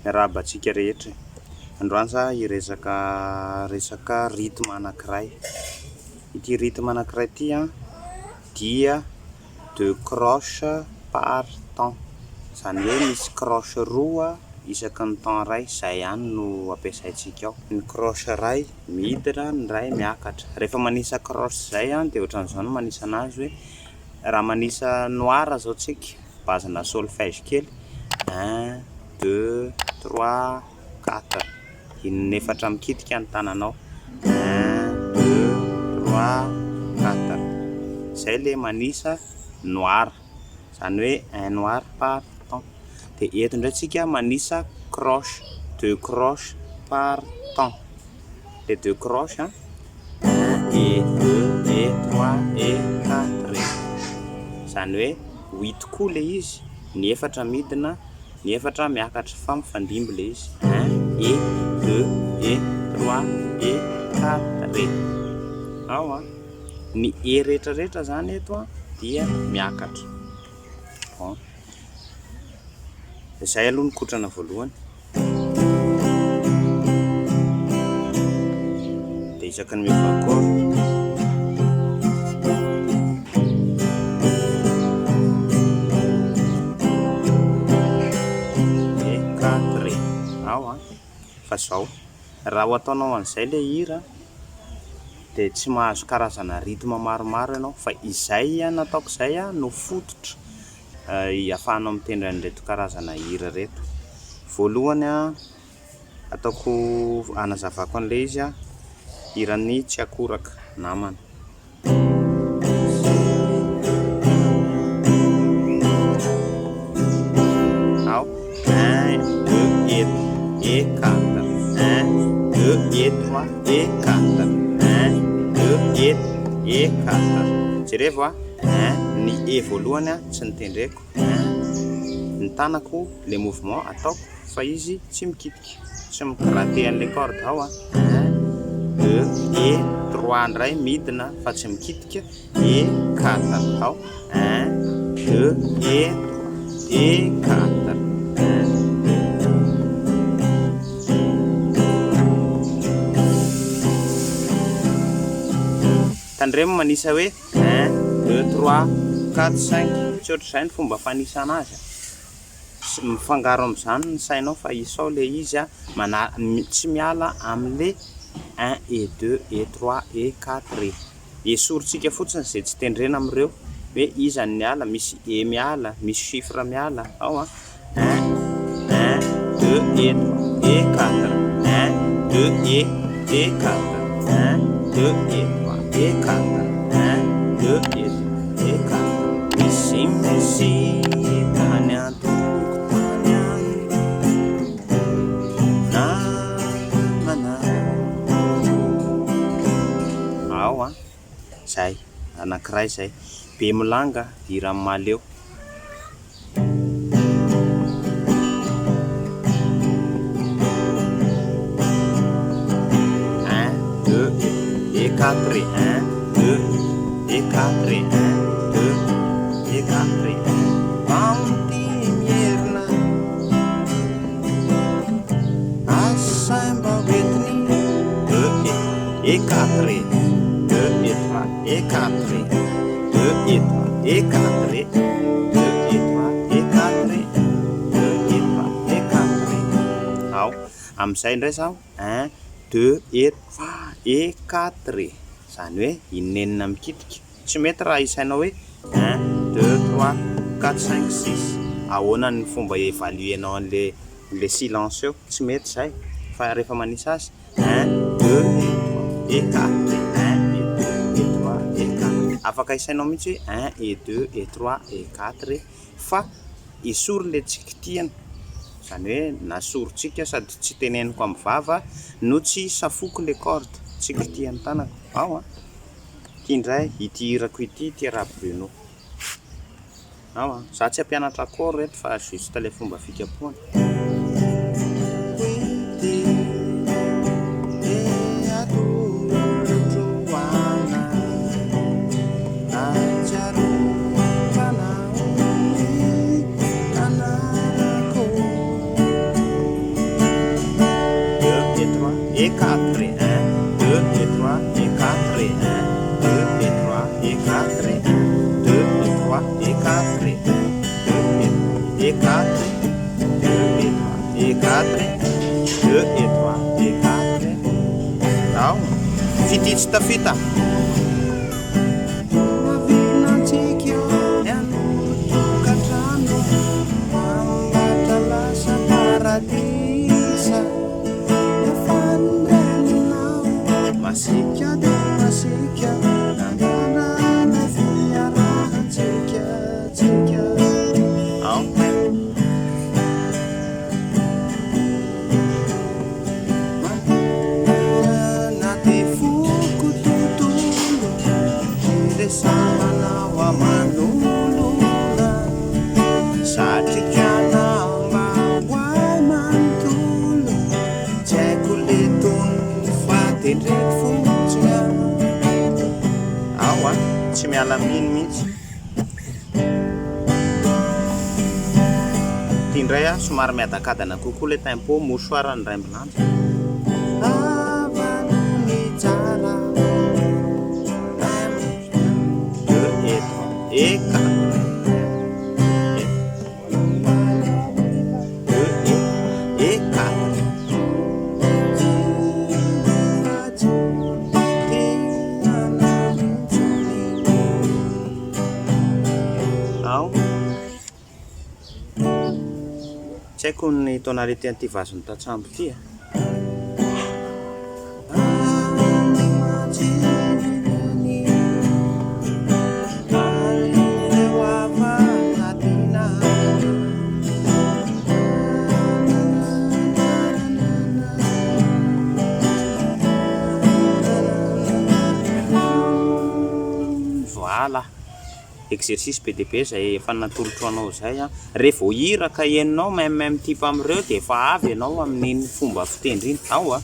Miarahaba antsika rehetra e! Androany za hiresaka resaka rythme anankiray. Ity rythme anankiray ity an dia deux croches par temps, izany hoe misy croche roa isaky ny temps iray, izay ihany no ampiasaintsika ao. Ny croche iray midina, ny iray miakatra. Rehefa manisa croche izay an dia ohatran'izao no manisa anazy hoe raha manisa noir izao tsika, base-na solfège kely, un, deux, trois, quatre, in'efatra mikitika ny tananao, un, deux, trois, quatre, zay le manisa noir, zany hoe un noir par temps, de eto indray tsika manisa croche, deux croches par temps, le deux croches an, un et deux et trois et quatre et, zany hoe huit koa le izy, ny efatra midina, ny efatra miakatra fa mifandimby le izy, un et deux et trois et quatre et, ao an, ny et rehetra rehetra zany eto an dia miakatra, bon, zay aloha ny kotrana voalohany. Dia isaky ny miova accord. E, 4 e. Ao an. Fa zao, raha ho ataonao an'izay ilay hira dia tsy mahazo karazana rythme maromaro ianao fa izay nataoko izay no fototra ahafahanao mitendry an'ireto karazana hira ireto. Voalohany ataoko hanazavako an'ilay izy, hiran'ny Tsiakoraka, namana. Ao, un, deux et et quatre, un, deux et trois et quatre, un, deux et et quatre. Jerevo a. Un, ny E voalohany a tsy notendreko, un, ny tanako le mouvement ataoko fa izy tsy mikitika, tsy mi-gratter an'le corde ao a, un, deux et trois indray midina fa tsy mikitika, et quatre ao, un, deux et trois et quatre, un, deux. Tandremo manisa hoe un, deux, trois, quatre, cinq, tsy ohatr'izay ny fomba fanisana azy a! Tsy mifangaro amin'izany ny sainao fa isao le izy a, mana- tsy miala amin'le un et deux et trois et quatre et. Esorintsika fotsiny izay tsy tendrena amin'ireo hoe iza no miala, misy et miala, misy chiffre miala ao an! Un, un, deux et trois et quatre, un, deux et et quatre, un, deux et trois et quatre, un, deux et trois et quatre. Misimisy tany an-tokotany any namana. Ao an, zay, anankiray zay. Bemilanga, hiran'i Mahaleo. Un, deux, et quatre, et un, deux, et quatre, et un, deux, et quatre, et un. Mamonty mierina, asaimba hoentiny. Deux, et, et quatre, et deux, et trois, et quatre, et deux, et trois, et quatre, et deux et trois et quatre et deux et trois et quatre et. Ao. Amin'izay indray zaho un, deux et trois et quatre et. Izany hoe inenina mikitika. Tsy mety raha isainao hoe un, deux, trois, quatre, cinq, six. Ahoana ny fomba évaluer-nao an'le le silence eo? Tsy mety izay. Fa rehefa manisa azy Un, deux et trois et quatre et un et deux et trois et quatre. Afaka isainao mihitsy hoe un et deux et trois et quatre et fa esory le tsy kitihana, izany hoe nasorintsika sady tsy teneniko amin'ny vava no tsy safoko le corde, tsy kitihan'ny tanako. Ao an! Ity indray, ity hirako ity, ity Rabruno. Ao an! Za tsy hampianatra accord eto fa juste ilay fomba fikapohana. et quatre, deux et trois, et quatre, deux et trois, et quatre. Ao fitia tsy tafita vinantsika ny anoro-tokantrano ambatra lasa paradisa nefa masika de masika nandrana fiarahantsika tsika ao. Anaty foko tontolo iresahanao aman'olona satrikana mba ho ahy manontolo, tsy haiko le tonony fa tendreko fotsiny ao a, tsy miala amin'iny mihitsy. Ty indray a somary miadakadana kokoa le tempo, mouchoir ny raimbilanja avano ny tsara. Deux et trois et quatre et deux et quatre. Fa tsy tiana intsony ao, tsy haiko ny tonalité an'ity vazon'ny tatsambo ty a. Ireo avanatina. Voilà, exercice be dia be zay efa natolotro anao zay a. Rehefa vao hiraka henonao même type amin'ireo dia efa avy ianao amin'iny fomba fitendry iny ao a.